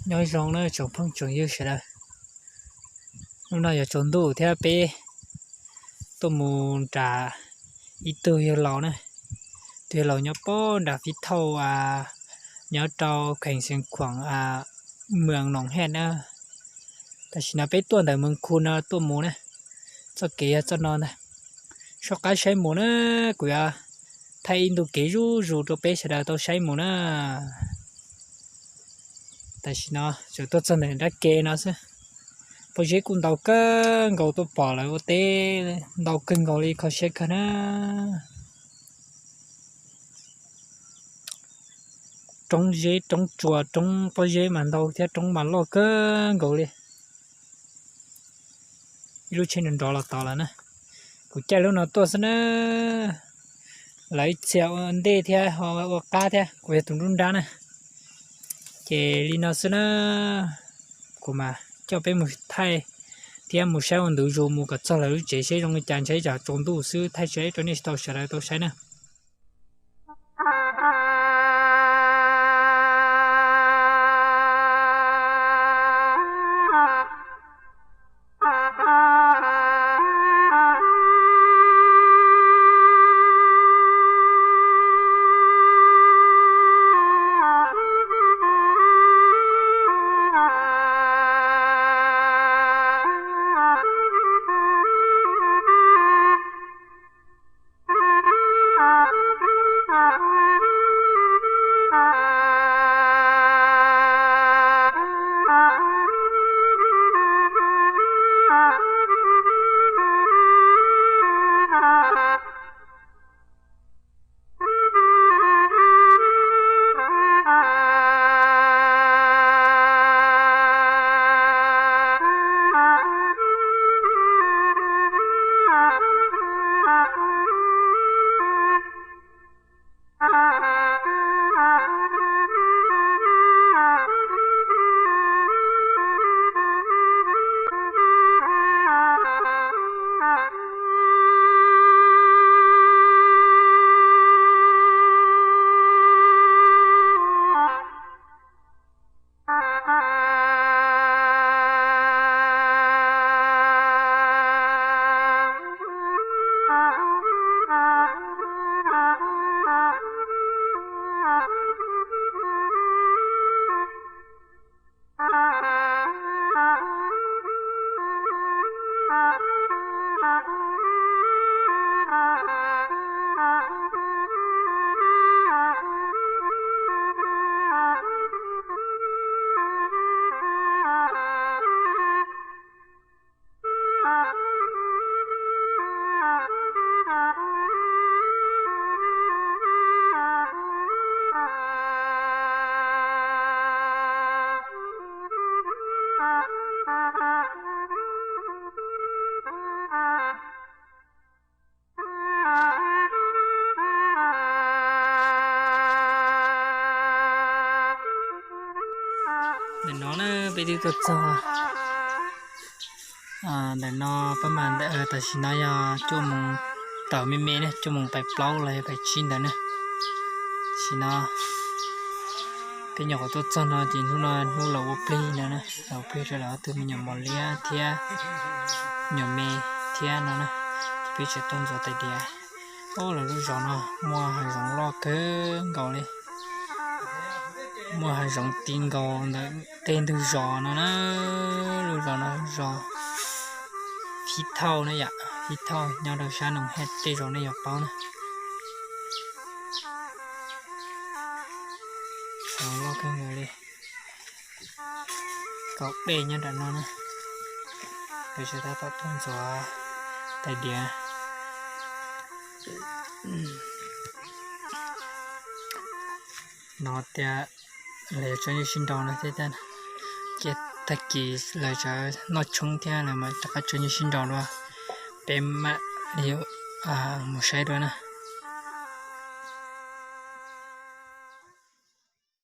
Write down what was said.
Nyob zoo na tsoom phooj tsoom ywg sawv daws. Hnub no yog tsaus ntuj thiab peb tuaj mus nram ib tug yawg laus na. Tus yawg laus nyob pob nram Fib Thauj, nyob rau kheem Xeev Khuam, Moos Noom Hej na. Tam sim no peb tuaj ntawm Moos Khu no tuaj mus na. Txoj kev yog txoj no ntag. Soj qab saib mus na, kuv yuav thaij ib ntu kev zuj zus rau peb sawv daws tau saib mus na. Tam sim no tseem tuaj txog ntawm nrab ke no xwb. Pob zeb kuj ntau kawg nkaus, tuaj pom lawv ua teb ntau kawg nkaus li, kho siab kawg na. Roob zeb roob tsua, roob pob zeb mas ntau thiab roob mas loj kawg nkaus li. Ib lub tsheb nrov nrov los tod lawm na. Kuv caij lub no tuaj xwb na. Lawv ib txhia ua ntej thiab ho ua qab thiab, kuv yog tus nruab nrab na. Ces li no xwb na. Kuv mas coj peb mus thaij thiab mus saib ua ntu zus mus kom txog lawv lub tsev seb zoo li cas, ntshe tsam tsaus ntuj xwb thaij tsis tau rau nej tau sawv daws tau saib na. Ntawm no na peb twb tuaj txog ntawm no, pab mas tam sim no yog cuaj moos tawm me me ne, cuaj moos pais plaub los yog pais tsib ntawd ne. Tam sim no peb nyuam qhuav tuaj txog no ces hnub no hnub los ua plig no na, los ua plig rau lawv ob tug me nyuam mos liab thiab nyuam me thiab no na. Ces peb tseem tuaj ntxuav tais diav. Ub, lawv lub zos no muaj hav zoov loj kawg nkaus li. Muaj hav zoov ti nkaus ntawm tej ntug zos no na. Lub zos no zos Fib Thauj na yom, Fib Thauj nyob rau sab Noom Hej tej zaum nej yuav paub na. Hav zoov loj kawg nkaus li. Kaum dej nyob nram no na. Peb sawv daws tab tom tuaj ntxuav tais diav. No tias lawv yuav tso nyuj sib nraus no thiab, ces tag kis lawv tseem noj tshoob thiab lawv mam rov qab tso nyuj sib nraus dua. Peb mam li mus saib dua na.